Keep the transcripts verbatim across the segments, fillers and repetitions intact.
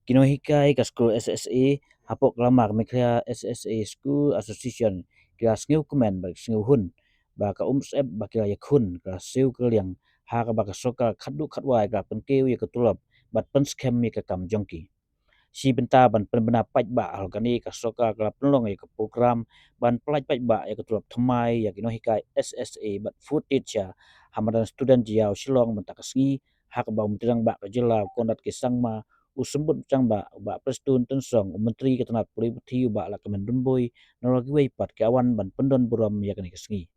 Ki nonghikai ka skul S S A hapoh ka lama ka Meghalaya S S A School Association ki la sngewkmen bad sngewhun ba ka umsyep ba ki la ïakhun ka la siew ka liang ha kaba ka sorkar khatduh khatwai ka la pynkiew ïa ka tulop bad pynskhem ïa ka kam jong ki. Shi bynta ban pynbna paidbah halor kane ka sorkar ka la pynlong ïa ka program ban pyllait paidbah ïa ka tulop thymmai ïa ki nonghikai S S A bad fourth teacher ha madan Student Jaïaw Shillong mynta ka sngi, ha kaba u Myntri Rangbah ka jylla Conrad K Sangma, u Symbud Rangbah u Bah Prestone Tynsong, u Myntri ka tnat pule puthi u Bah Lahkmen Rymbui, na la kiwei pat ki la wan ban pyndon burom ïa kane ka sngi.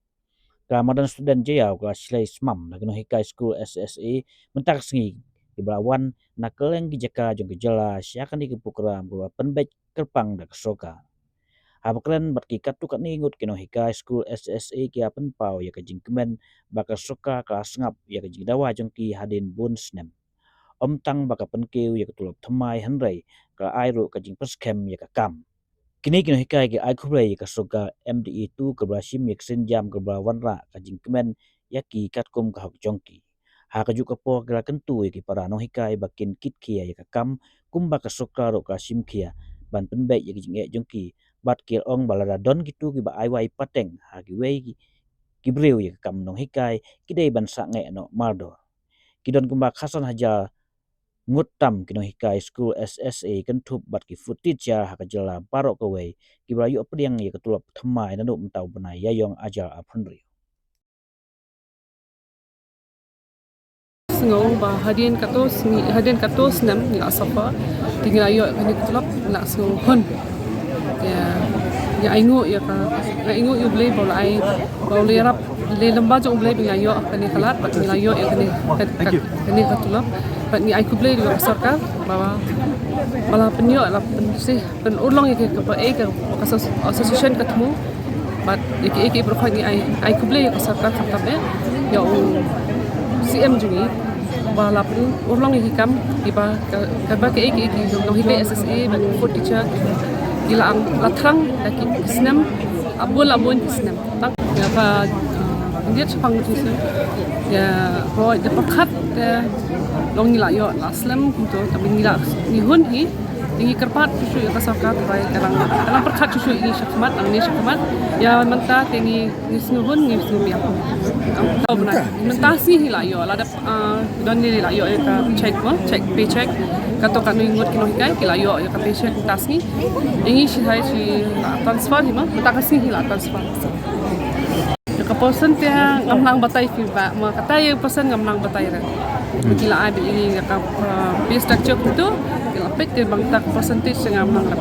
Ka madan Student Jaïaw ka la shilai smam na ki nonghikai skul S S A mynta ka sngi kiba la wan na kylleng ki jaka jong ka jylla sha kane ka program kaba pynbeit kyrpang da ka sorkar. Haba kren bad ki katto katne ngut ki nonghikai skul S S A ki la pynpaw ïa ka jingkmen ba ka sorkar ka la sngap ïa ka jingdawa jong ki hadien bun snem. Ym tang ba ka pynkiew ïa ka tulop thymmai hynrei ka la ai ruh ka jingpynskhem ïa ka kam. Kine ki nonghikai ki ai khublei ïa ka sorkar M D A two kaba la shim ïa ka sienjam kaba la wanrah ka jingkmen ïa ki katkum ka hok jong ki. Ha kajuh ka por ki la kyntu ïa ki para nonghikai ba kin kit khia ïa ka kam kumba ka sorkar ruh ka la shim khia ban pynbeit ïa ka jingeh jong ki, bad ki la ong ba lada don kito kiba ai wai pateng ha kiwei ki, ki briew ïa ka kam nonghikai ki dei ban sangeh noh mardor. Ki don kumba khatsan hajar ngut tam ki nonghikai skul S S A kynthup bad ki fourth teacher ha ka jylla baroh kawei kiba la ïoh pdiang ïa ka tulop thymmai naduh mynta u bnai Ïaïong hajar arphew hynriew. Sngew ba hadien katto sngi, hadien katto snem ngi la suffer, te ngi la ïoh kane ka tulop, ngi la sngew hun. Ïa, ngi ainguh ïa ka, ngi ainguh ïa U Blei ba u la ai, ba u la ïarap lei lem ba jong U Blei ba ngi la ïoh kane ka lad, bad ngi la ïoh ïa kane ka, ka, kane ka tulop. Bad ngi ai khublei ïa ka sorkar ba, ba la pynïoh, la pynsih, pynurlong ïa ka, ka, ka, ka asso-, association ka thmu. Bad ïa ki, ïa ki baroh ngi ai, ai khublei ïa ka sorkar khamtam eh, ïa u C M jong ngi ba la pynurlong ïa ki kam kiba ka, kaba ki, ki, ki nonghikai S S A bad fourth teacher ki la ang, la thrang da ki snem, la bun, la bun ki snem. Tang ïa ka, uh, ngi shaphang tu snem ïa, hooid, da pyrkhat, eh, long ngi la ïoh la slem kumto, tang ba ngi la, ngi hun hi. Ngi kyrpad shuh shuh ïa ka sorkar ba ka dang, ka dang pyrkhat shuh shuh ïa ngi shakhmat, nangne shakhmat. Ïa mynta te ngi, ngi sngewhun, ngi sngewbiang. Mynta sngi hi la ïoh, la dep, ah, don ne la ïoh ïa ka check mo, check, paycheck. Katto katne ngut ki nonghikai ki la ïoh ïa ka paycheck mynta sngi. Ïa ngi shi hai shi la transfer hi mo, mynta ka sngi hi la transfer. Ïa ka percent te ngam nang batai phi ba, ma kata ïa percent ngam nang batai re. Hmm. Ki la ai bad ïa ka, uh, pay structure kumto, ki la peit te bang ta ka percentage te ngam nang re.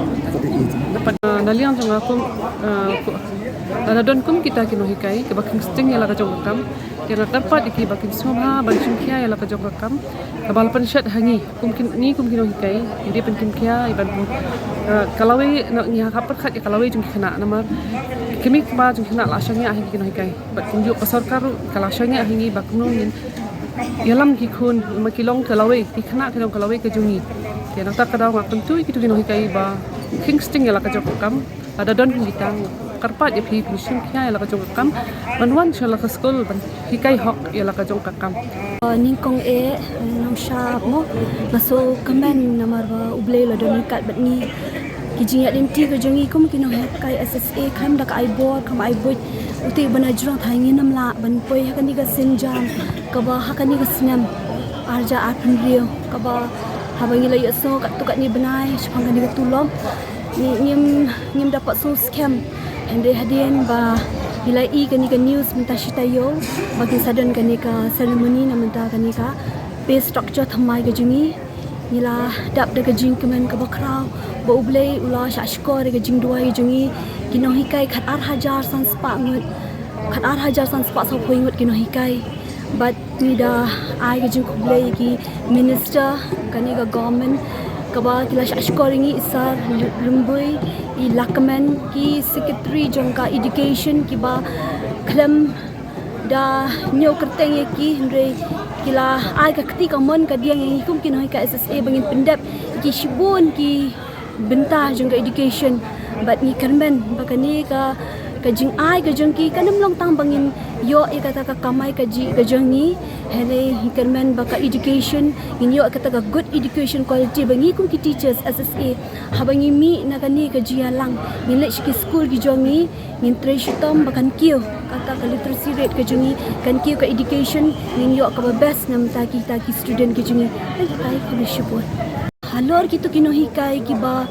Dapat, uh, na liang jong nga kum, uh, ku, lada don kum kita ki nonghikai kiba kheiñ sting ïa la ka jong ka kam, te nga kyrpad ïa ki ba kin sngewbha ban shim khia ïa la ka jong ka kam kaba la pynshet ha ngi. Kum kin, ngi kum ki nonghikai, ngi dei ban kheiñ khia ïa ban, eh, ka lawei, na, ngi hap pyrkhat ïa ka lawei jong ki khynnah namar ki kmie ki kpa jong ki khynnah la shaniah ha ngi ki nonghikai. Bad kumjuh ka sorkar ruh ka la shaniah ha ngi ba kumno ngin ïalam ki khun, namar ki long ka lawei, ki khynnah ki long ka lawei ka jong ngi. Te nangta ka daw nga kyntu ïa kito ki nonghikai ba kheiñ sting ïa la ka jong ka kam. Lada don kum kita, kyrpad ïa phi phin shim khia ïa la ka jong ka kam ban wan sha la ka skul ban hikai hok ïa la ka jong ka kam. Uh, nyngkong eh, nongshah mo, nga sngewkmen namar ba U Blei u la don ryngkat bad ngi. Ki jingïaid lynti ka jong ngi kum ki nonghikai S S A, khlem da ka ai bor, khlem ai buit, utei ba na jrong, tang ngim lah ban poi ha kane ka sienjam kaba ha kane ka snem ar hajar arphew hynriew, kaba haba ngi la ïohsngew katto katne bnai shaphang kane ka tulop, ngi, ngim, ngim da pat sngewskhem. Hynrei hadien ba ngi la ïohi kane ka news mynta shi taïew ba kin sa don kane ka ceremony na bynta kane ka pay structure thymmai ka jong ngi, ngi la dap da ka jingkmen kaba khraw ba U Blei u la shah shkor ïa ka jingduwai jong ngi. Ki nonghikai khat ar hajar san spah ngut, khat ar hajar san spah sawphew ngut ki nonghikai. Bad ngi da ai ka jingkhublei ïa ki minister kane ka government kaba ki la shah shkor ïa ngi, i Sir Rymbui, i Lahkmen, ki secretary jong ka education kiba khlem da ñiew kyrteng ïa ki hynrei ki la ai ka kti kamon kadiang ïa ngi kum ki nonghikai S S A ba ngin pyndep ïa ki shibun ki bynta jong ka education. Bad ngi kyrmen ba kane ka, Ka jingai ka jong ki kan ym long tang ba ngin ïoh ïa kata ka kamai kajih ka jong ngi. Hynrei ngi kyrmen ba ka education ngin ïoh kata ka good education quality ba ngi kum ki teachers S S A, haba ngi mih na kane ka jingïalang, ngin leit sha ki skul ki jong ngi, ngin trei shitom ba kan kiew kata ka literacy rate ka jong ngi, kan kiew ka education, ngin ïoh kaba best namar kita ki student ki jong ngi. Ai, ai, khublei shibun. Halor kito ki nonghikai kiba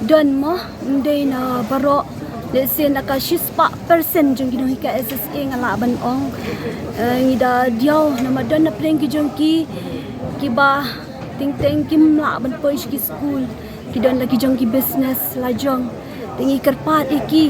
don mo, ym dei na baroh, lehse na ka shispah percent jong ki nonghikai S S A nga lah ban ong, eh, ngi da diaw namar don na pdeng ki jong ki kiba teng teng kim lah ban poi sha ki skul, ki don la ki jong ki business la jong. Te ngi kyrpad ïa ki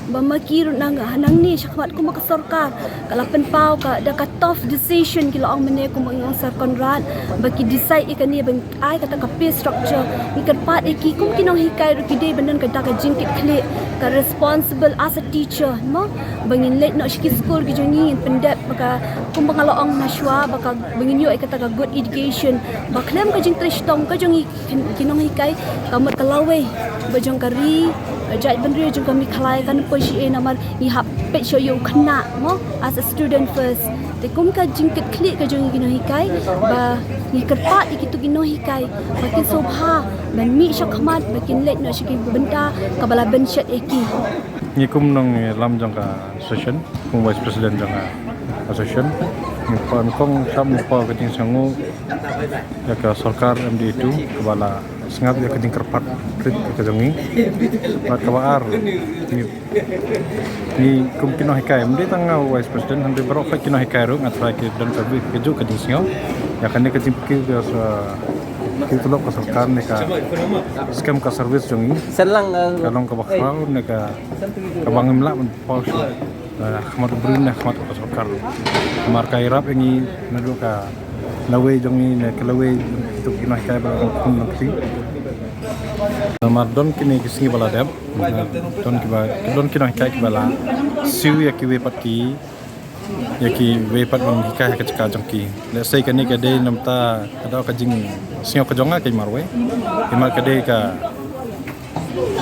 ba ma ki ruh nang, nangne shakhmat kumba ka sorkar ka la pynpaw ka da ka tough decision, ki la ong mynne kumba ngi ong Sir Conrad, ba ki decide ïa kane ban ai kata ka pay structure. Ngi kyrpad ïa ki kum ki nonghikai ruh ki dei ban don kata ka jingkitkhlieh, ka responsible as a teacher mo, ba ngin leit noh sha ki skul ki jong ngi, ngin pyndep ba ka, kumba nga la ong na shuwa, ba ka, ba ngin ïoh ïa kata ka good education, ba khlem ka jingtrei shitom ka jong ngi ki, ki nonghikai, ka mut ka lawei ba jong ka ri, ka jaitbynriew jong ka Meghalaya kan poi sha ei namar ngi hap peit sha ïa u khynnah mo, as a student first. Te kum ka jingkitkhlieh ka jong ngi ki nonghikai, ba ngi kyrpad ïa kito ki nonghikai ba kin sngewbha ban mih shakhmat, ba kin leit noh sha ki bynta kaba la bynshet ïa ki. Ngi kum nongïalam jong ka association, kum vice president jong ka association, ngi pan kong sam ngi pa ka jingsngew ïa ka sorkar M D A two kaba la sngap ïa ka jingkyrpad rit ka jong ngi. Bad kaba ar, ngi, ngi kum ki nonghikai, ym dei tang nga vice president, hynrei baroh ki nonghikai ruh nga tharai ki don ka bit ka juk ka jingsngew ïa kane ka jingpynkiew ka sa, ki tulop ka sorkar ne ka skem ka service jong ngi. Sen lang, eh, ka long kaba khraw ne ka, kaba ngim lah ban poi shuh. Eh, khmat u briew ne khmat ka sorkar. Namar ka ïarap ïa ngi naduh ka lawei jong ngi ne ka lawei jong kito ki nonghikai ba la khum nongkti. Namar don kine ki sngi ba la dep, don kiba, don ki nonghikai kiba la siew ïa kiwei pat ki, ïa kiwei pat ban hikai ha ka jaka jong ki. Lehse kane ka dei namar ka dei ka jingsngew ka jong nga ka marwei. Imat ka dei ka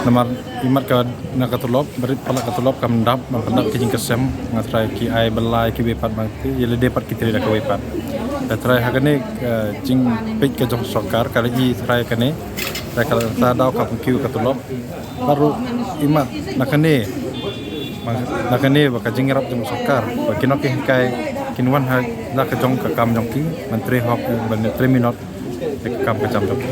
Namar imat ka na ka tulop, ba rit palat ka tulop kam dap, ban pyndap ki jingkyrshan, nga tharai ki ai bylla ïa kiwei pat, ba ïa lade pat ki trei da kawei pat. Nga tharai ha kane, eh, jingpeit ka jong sorkar, ka la i tharai kane, tharai ka la ta daw ka pynkiew ka tulop. Bad ruh imat na kane, na kane ba ka jingïarap jong sorkar, ba ki nonghikai kin wan ha la ka jong ka kam jong ki, ban trei hok, ban trei minot ïa ka kam ka jam jong ki.